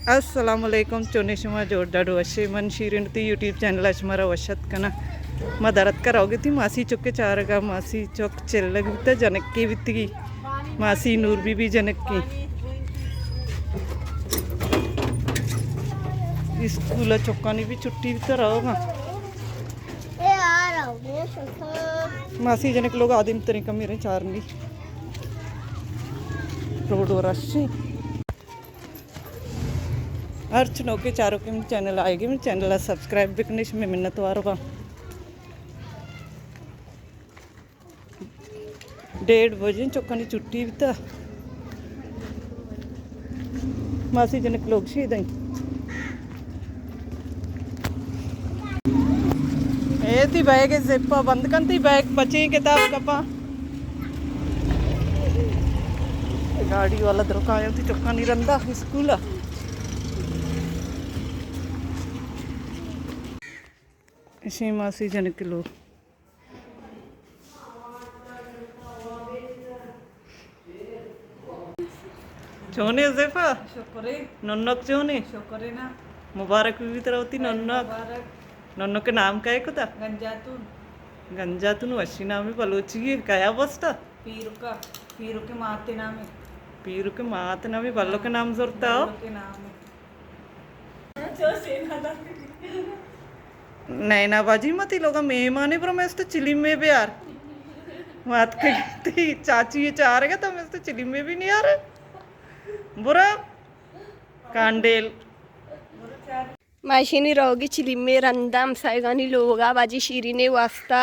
السلام علیکم، چونے شما؟ جوڑ ڈاڈو وشے؟ من شیرین تی یوٹیوب چینل ءَ شمارا وش اتک کناں۔ ما در اتکا روگی تی ماسی چکے چارگا، ماسی چک چلگ بیتا، جنکے بیتگی، ماسی نور بی بی جنکے۔ اسکول ءَ چکانی بھی چھٹی بیتا، روگا۔ ماسی جنک لوگ آدم تریں کمی رہے چارنی۔ روڈ و رش۔ ہرچ نوکے چاروکے من چینل آئیگی، من چینل سبسکرائب بکنش، میں منت وار با۔ ڈیڑھ بجے چکانی چھٹی بیتا۔ ماسی جنک لوگ شیدیں۔ اے تی بیگ زپا بند کن، تی بیگ پچیں کتاب کپا۔ گاڑی والا درکایا تی چکانی رندا اسکول۔ اشیں ماسی جنک لوگ۔ چونے حذیفہ؟ شکرے۔ ننک چونے؟ شکرے نا۔ مبارک بی بی ترا وتی ننک۔ مبارک۔ ننک نام کئے کتا؟ گنجاتون۔ گنجاتون وشی نامے بلوچی ئے، کیا بستا؟ پیرکا، پیرک مات نامے۔ پیرک مات نامے، بلک نام زرتا؟ بلک نامے۔ نینا باجی، ما تی لوگا مہمانے، برو مست چلیمے بیار۔ مات کے تی چاچی یہ چارگا تو مست چلیمے بھی نہیں آ رہے۔ برو کانڈیل۔ ماشینی روگی چلیمے رندا ہمسایگانی لوگا، باجی شیرینے واسطہ۔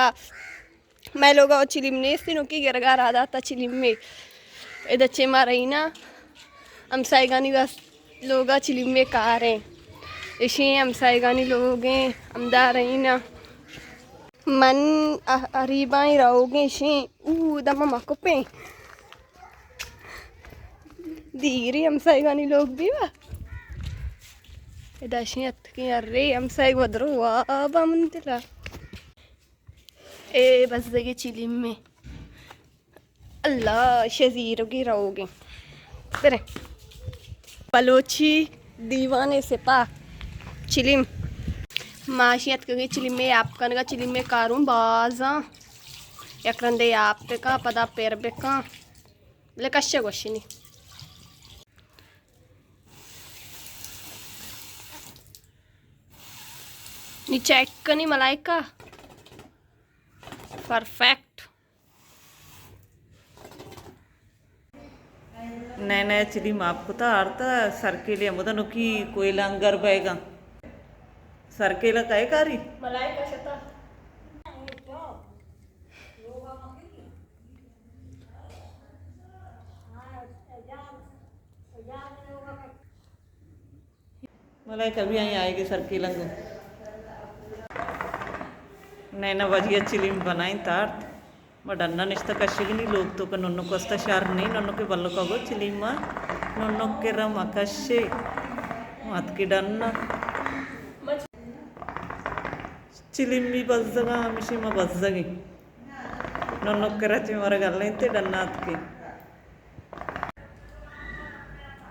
مئے لوگا چلیم نیست، نوکی گرگا را داتا چلیمے۔ ادا چہ ما رہینا، ہمسایگانی واست-، لوگا چلیمے کاریں۔ اشیں ہمسایگانی لوگیں، ہمدا رہینا۔ من ا-، اریبائیں روگیں اشیں، او دما مکپیں۔ دیری ہمسایگانی لوگ بیوا۔ ادا اشیں اتکیں، ارے ہمسایگ ودرو وابا من دلا۔ اے بزگیں چلیمے۔ اللہ، شزیرگی روگیں۔ برے۔ بلوچی دیوان سپاہ۔ چلیم۔ ماشی اتکگیں چلیمے آپ کنگا، چلیمے کاروں بازاں۔ یک رندے آپ بکاں، پدا پر بکاں۔ بلے کشے گوشی نی۔ نی چیک کنی ملائکہ۔ پرفیکٹ۔ نئے نئے چلیم آپ کتا آرتا سرکیلے ہمودا نوکی کوئلہ انگر بئیگا۔ سرکیلہ کئے کاری؟ ملائکہ شتا۔ ملائکہ بھی آئی آئے گے سرکیلنگ۔ نئے نئے بجی چلیم بنائیں تارت۔ ما ڈنا نشتہ کشگنی لوگ تو کہ ننک واسطہ شر نہیں، ننک بلکا گو چلیم ما ننک کرا مکشے۔ مات کے ڈنا۔ چلیمی بزگا ہمیشہ ما بزگیں۔ ننک کرا چہ مارا گلینتے ڈنا اتکے۔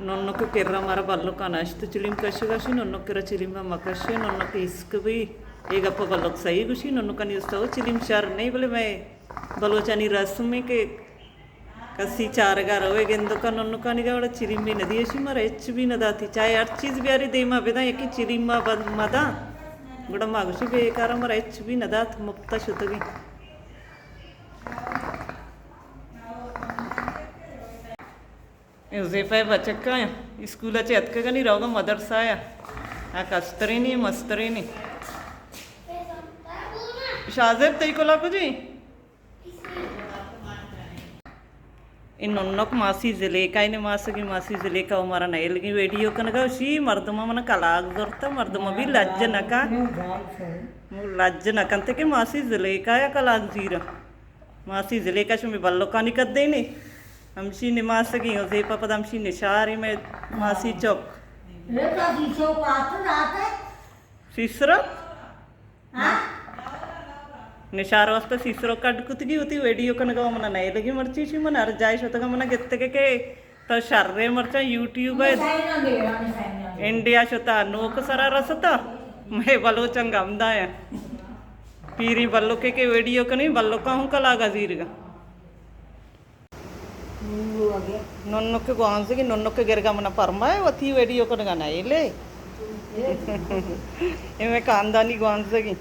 ننک کرا مارا بلکا نشت چلیم کشگا شی، ننک کرا چلیم مکشے، ننک اسک بی۔ اے گپا بلک صحیح گوشی، ننکانی استا چلیم شر نہیں، بلے میں بلوچانی رسمے کہ کسی چارگا روے گندکا ننکانی گا وڑا چلیمی ندی، اشی مارا ہچ بھی نداتی، چاہے ہر چیز بیاری دیما بداں، یکی چلیما بد-، مداں، گڑا ما گوشی بیکارا مارا ہچ بھی ندات، مپتا شتگیں۔ اے حذیفہ ءِ بچکاں اسکول ءَ چہ اتکگانی روگا مدرسہ ءَ۔ آ کسترینی مسترینی۔ شاہ زیب تئی کلا کجی؟ اے ننک ماسی زلیخا ءِ نماسگی، ماسی زلیخا ءَ مارا نئیلگی ویڈیو کنگا، شی مردماں منا کلاگ زرتا، مردماں بھی لج نکا۔ لج نکنتے کہ ماسی زلیخا ءَ کلاگ زیرا۔ ماسی زلیخا شمی بلکانی کدینے۔ ہمشی نماسگی حذیفہ پدا ہمشی نشاری میں ماسی چک۔ سیسرک؟ نشار واسطہ سیسرک کڈ کتگی ہوتی ویڈیو کنگا منا نئے لگی مرچی شی من ہر جائے شتگا منا گتگے کہ تو شرے مرچاں یوٹیوب ءَ۔ انڈیا شتا نوک سرا رستا، مئے بلوچاں گم دایا۔ پیری بلوکے کے ویڈیو کنی، بلوکاں ہوں کلا گزیرگا۔ ننک گوانزگی، ننک گرگا منا پرمائے وتی ویڈیو کنگا نہ ایلے۔ اے مئے خاندانی گوانزگی۔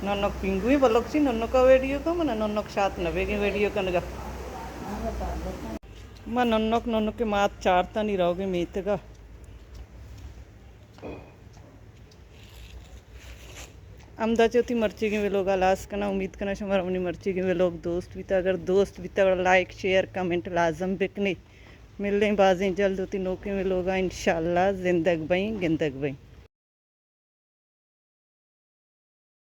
ننک پنگوی بلوک چی ننکا ویڈیو کا، منا ننک شات نہ بیگی ویڈیو کنگا۔ ما ننک، ننک مات چارتانی روگے میتگا۔ ہمدا چہ وتی مرچیگیں ویلوگ ءَ ہلاس کناں۔ امید کناں شمارا منی مرچیگیں ویلوگ دوست بیتا۔ اگر دوست بیتا گڑا لائک، شیئر، کمنٹ لازم بکنے۔ ملیں بازیں جلد وتی نوکیں ویلوگ ءَ انشاءاللہ۔ زندگ بئیں، گندگ بئیں۔